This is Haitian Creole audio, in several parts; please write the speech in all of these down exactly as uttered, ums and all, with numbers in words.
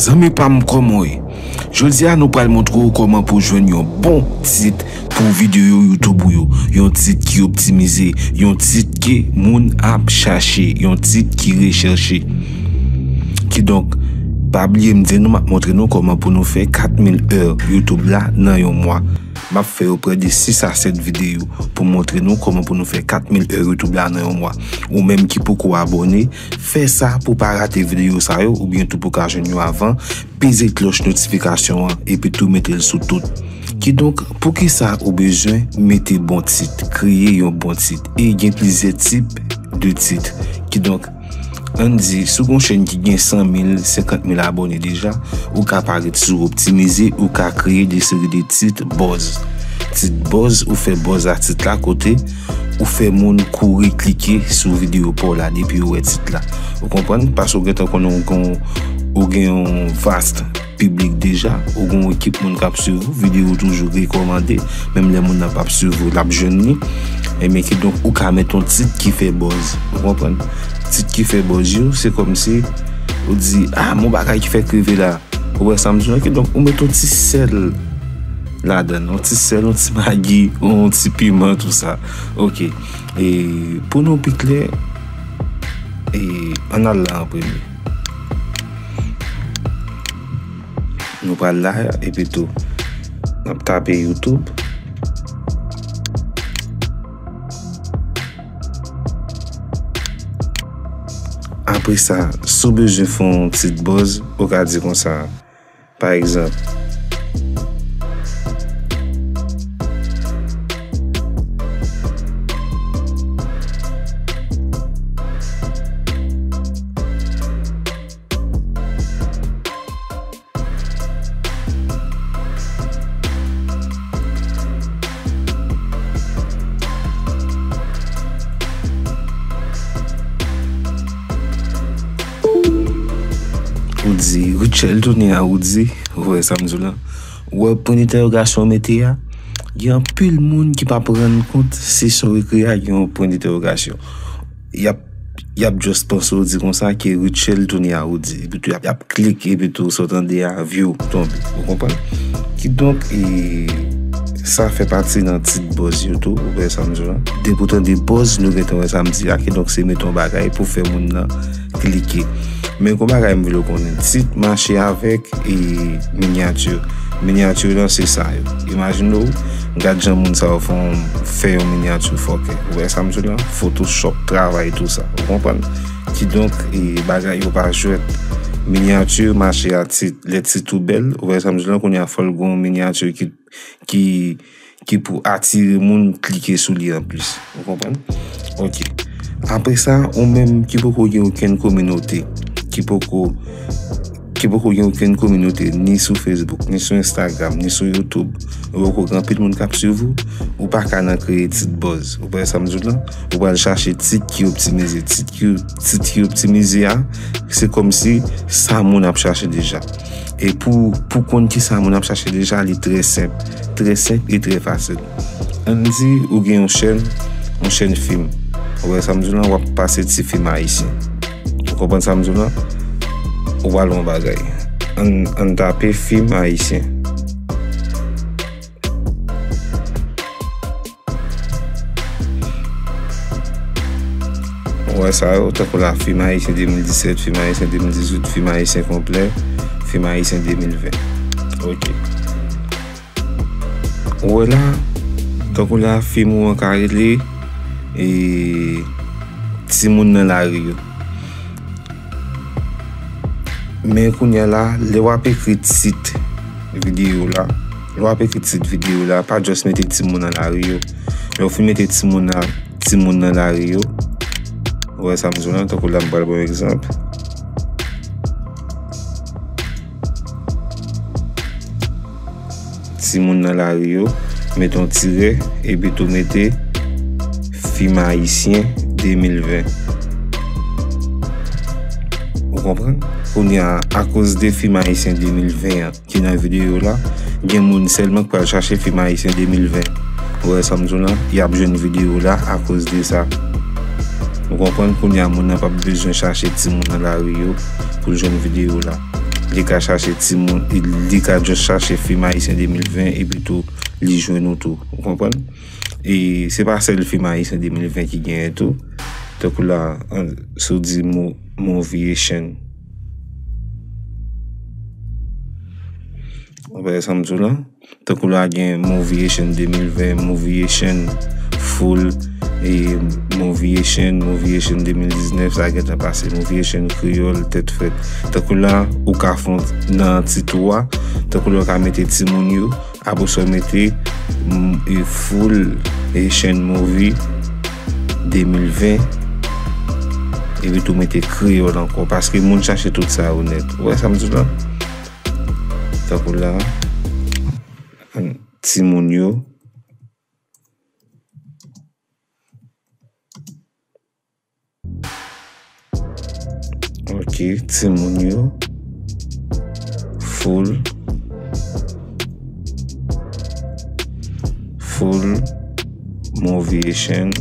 Zanmi pa m, kòman w ye? Jodi a, nou pral montre w kòman pou w jwenn yon bon tit pou videyo YouTube ou yo. Yon tit ki optimize, yon tit ke moun ap chache, yon tit ki rechèche. Kidonk, pa bliye m di nou, m ap montre nou kòman pou nou fè kat mil è YouTube la nan yon mwa. M ap fè yo prè de sis a sèt videyo pou montre nou kòman pou nou fè kat mil è YouTube la nan yon mwa. Ou menm ki poko abòne, fè sa pou w pa rate videyo sa yo, oubyen tou pou w ka jwenn yo avan, peze klòch notifikasyon an, epi tou mete l sou tout. Kidonk, poukisa ou bezwen mete bon tit, kreye yon bon tit? E gen plizyè tip de tit. Kidonk, ann di, si w gen yon chèn ki gen san mil, senkant mil abòne deja, ou ka parèt sou optimize, ou ka kreye de seri de tit buzz. Tit buzz, ou fè buzz a tit la kote ou fè moun kouri klike sou videyo pa w la depi yo wè tit la. Ou konprann? Paske w gentan konnen w gen, w gen yon vast piblik deja, ou gen yon ekip moun k ap swiv ou, videyo w toujou rekòmande, menm lè moun nan p ap swiv ou, l ap jwenn li. Ebyen, kidonk, ou ka met yon tit ki fè buzz. Ou konprann? Tit ki fè buzz yo, se kòmsi ou di, ah, mon bagay ki fèk rive la. Ou wè sa m di w la? Kidonk, ou met yon ti sèl ladan l, yon ti sèl, yon ti magi, yon ti piman, tou sa. Ok. E pou nou pi klè, e, ann al la an premye. Nou pral la, epi tou, n ap tape YouTube. Apre sa, si w bezwen fè yon tit buzz, ou ka di konsa, pa egzanp, Ou di, Rutshelle tounen a Roody, ou wè sa m di w la? Ou wè pwen dentèwogasyon mete a? Gen anpil moun ki p ap rann kont se sa w ekri a gen yon pwen dentèwogasyon. Y ap, y ap just panse w di konsa ke Rutshelle tounen a Roody. Epi tou, y ap, y ap klik, epi tou, sa w tande a, view tonbe. Ou konprann? Kidonk, e, sa fè pati nan tit buzz yo tou, ou wè sa m di w la? Depi w tande buzz, nou gentan wè sa m di a, kidonk se met yon bagay pou fè moun nan klike. Men yon bagay m vle w konnen, tit mache avèk e minyati. Minyati lan se sa yo. Imajine w, gad jan moun sa yo fè yon, fè yon minyati fòkè. Ou wè sa m di w la? Photoshop, travay, tou sa. Ou konprann? Kidonk, e, bagay yo pa jwèt. Minyati mache a tit. Lè tit ou bèl, ou wè sa m di w la? Kounye a fò l gen yon minyati ki, ki, ki pou atire moun klike sou li anplis. Ou konprann? Ok. Apre sa, ou menm ki poko gen okenn kominote, ki poko, ki poko gen okenn kominote, ni sou Facebook, ni sou Instagram, ni sou YouTube, ou poko gen anpil moun k ap swiv ou, ou pa ka nan kreye tit buzz. Ou wè sa m di w la? Ou pral chache tit ki optimize. Tit ki, tit ki optimize a, se kòmsi sa moun ap chache deja. E pou, pou konn kisa moun ap chache deja, li trè senp. Trè senp e trè fasil. Ann di ou gen yon chèn, yon chèn fim. Ou wè sa m di w la, w ap pase ti fim ayisyen. Ou konprann sa m di w la? Ou pral wè yon bagay. Ann, ann tape fim ayisyen. Ou wè sa yo, tankou la, fim ayisyen de mil disèt, fim ayisyen de mil dizuit, fim ayisyen konplè, fim ayisyen de mil ven. Ok. Ou wè la, tankou la, fim ou an ka rele, e, Timoun nan lari yo. Men kounye a la, lè w ap ekri tit videyo la, lè w ap ekri tit videyo la, pa just mete timoun nan lari yo. Lè w fin mete timoun nan, timoun nan lari yo, ou wè sa m di w la, tankou la m pral ba w egzanp. Timoun nan lari yo, mete yon tirè, epi tou mete fim ayisyen de mil ven. Ou konprann? Kounye a, akoz de fim ayisyen de mil ven an ki nan videyo la, gen moun sèlman k pral chache fim ayisyen de mil ven. Ou wè sa m di w la? Y ap jwenn videyo la akoz de sa. Ou konprann? Kounye a, moun nan p ap bezwen chache timoun nan lari yo pou l jwenn videyo la. li ka chache timoun, li ka just chache fim ayisyen de mil ven, epi tou, li jwenn ou tou. Ou konprann? E se pa sèl fim ayisyen de mil ven ki genyen tou. Tankou la, an, si w di mo-, Movie Asian. Ou wè sa m di w la? Tankou la gen Movie Asian de mil ven, Movie Asian Full, e Movie Asian, Movie Asian de mil diznèf, sa gentan pase. Movie Asian Kreyòl, Tèt Frèt. Tankou la, ou ka fè nan tit ou a, tankou la, ou ka mete timoun yo, apre sa, ou mete, mm, e Full Asian Movie de mil ven, epi tou mete Kreyòl ankò, paske moun chache tout sa yo nèt. Ou wè sa m di w la? Tankou la, timoun yo. Ok, timoun yo. Full. Full Movie Asian.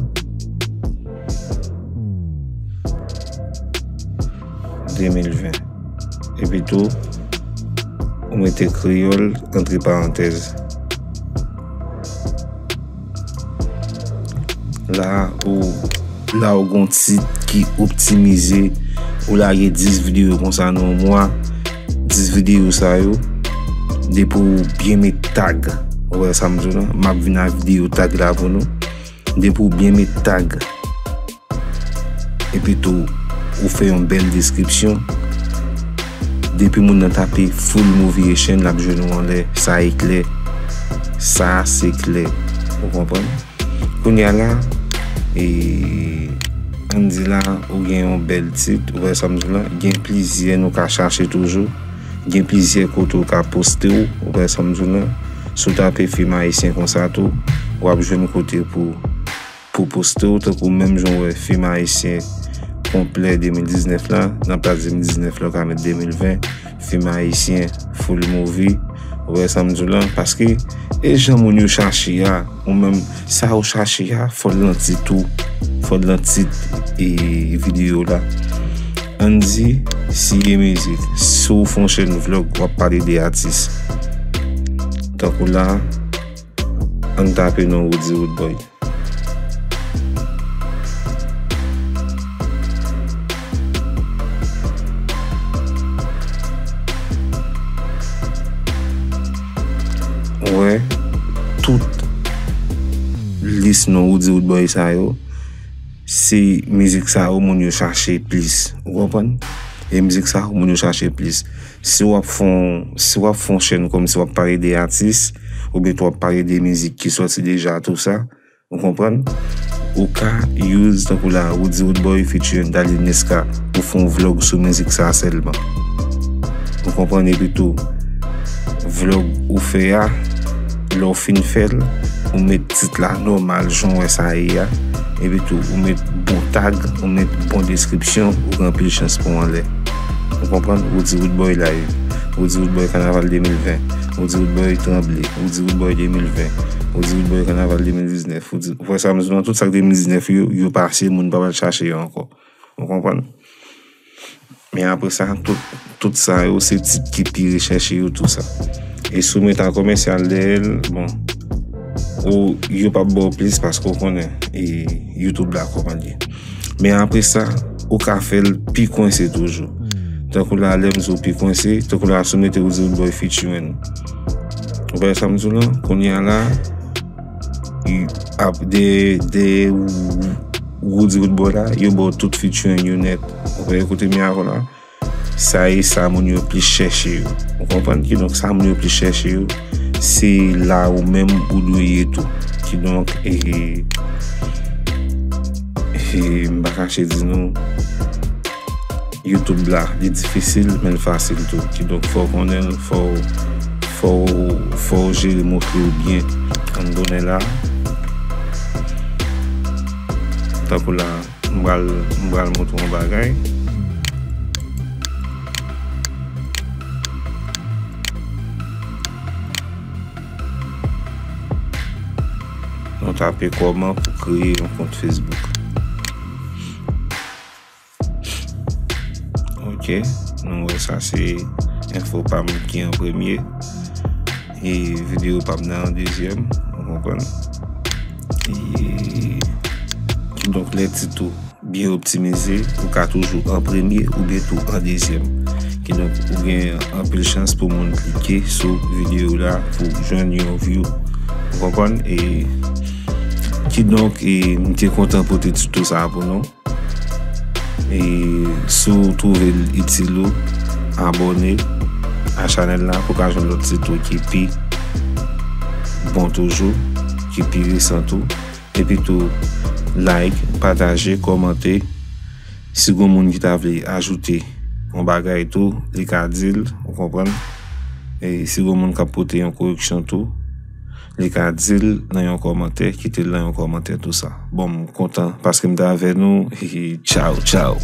De mil ven. Epi tou, ou mete Kreyòl antre parantèz. La ou, la ou gon tit ki optimize, ou lage dis videyo konsa nan yon mwa, dis videyo sa yo, depi ou byen met tag, ou wè sa m di w la, m ap vin ak videyo tag la pou nou. Depi ou byen met tag, epi tou, ou fè yon bèl deskripsyon. Depi moun nan tape Full Movie Asian, l ap jwenn ou anlè. Sa e klè. Sa se klè. Ou konprann? Kounye a la, e, ann di la, ou gen yon bèl tit, ou wè sa m di w la. Gen plizyè nou ka chache toujou. Gen plizyè kote ou ka poste w, ou wè sa m di w la. Si w tape fim ayisyen konsa tou, w ap jwenn kote pou pou poste w, tankou menm jan w wè fim ayisyen konplè de mil diznèf la, nan plas de mil diznèf la, w ka met de mil ven, fim ayisyen, Full Movie, ou wè sa m di w lan, paske e jan moun yo chache a, ou menm, sa ou chache a, fò l nan tit ou, fò l nan tit e videyo la. Ann di, si e mizik, si w fè yon chèn vlòg, w ap pale de atis. Tankou la, ann tape non Roody Roodboy. Ou wè, tout lis non Roody Roodboy sa yo, se mizik sa yo moun yo chache plis. Ou konprann? E mizik sa yo moun yo chache plis. Si w ap fè yon, si w ap fè yon chèn kòmsi w ap pale de atis, oubyen tou w ap pale de mizik ki sòti deja, tou sa, ou konprann? Ou ka use tankou la Roody Roodboy featuring Daline Esca pou fè yon vlòg sou mizik sa sèlman. Ou konprann? Epi tou, vlòg ou fè a, lè w fin fè l, ou met tit la nòmal, jan w wè sa ye a. Epi tou, ou met bon tag, ou met bon deskripsyon, ou gen anpil chans pou w anlè. Ou konprann? Roody Roodboy live, Roody Roodboy Kanaval de mil ven, Roody Roodboy Tranble, Roody Roodboy de mil ven, Roody Roodboy Kanaval de mil diznèf, Roody, ou wè sa m di w lan, tout sa k de mil diznèf yo, yo pase, moun pa pral chache yo ankò. Ou konprann? Men apre sa, tout, tout sa yo, se tit ki pi rechèche yo, tou sa. E si w met a komèsyal dèyè l, bon, ou, yo p ap ba w plis paske w konnen, e, YouTube la kòman l ye. Men apre sa, ou ka fè l pi kwense toujou. Tankou la, lè m di w pi kwense, tankou la, si w mete Roody Roodboy featuring. Ou wè sa m di w lan? Kounye a la, y-, ap de, de Roody Roodboy la, yo ba w tout featuring yo nèt. Ou wè kote m ye avè w la? Sa e sa moun yo plis chèche yo. Ou konprann? Kidonk, sa moun yo plis chèche yo, se la ou menm ou dwe ye tou. Kidonk, e, e, m pa kache di nou, YouTube la, li difisil, men l fasil tou. Kidonk, fò w konnen l, fò w, fò w, fò w jere mo kle w byen. Ann tounen la. Tankou la, m pral, m pral montre w yon bagay. Nou tape kòman pou kreye yon kont Facebook. Ok, nou wè sa se enfo pa m ki an premye. E videyo pa m nan an dezyèm, ou konprann? E kidonk, lè tit ou byen optimize, ou ka toujou an premye oubyen tou an dezyèm. Kidonk, ou gen anpil chans pou moun klike sou videyo la pou jwenn yon view. Ou konprann? E kidonk, e m te kontan pote tuto sa a pou nou. E si w twouve l itil ou, abòne a chanèl la pou ka jwenn lòt tuto ki pi bon toujou, ki pi resan tou. Epi tou, like, pataje, kòmante. Si gon moun ki ta vle ajoute yon bagay tou, li ka di l, ou konprann? E si gon moun k ap pote yon koreksyon tou, li ka di l nan yon kòmantè, kite l nan yon kòmantè tou sa. Bon, m kontan paske m te avè nou. Tchaw, tchaw.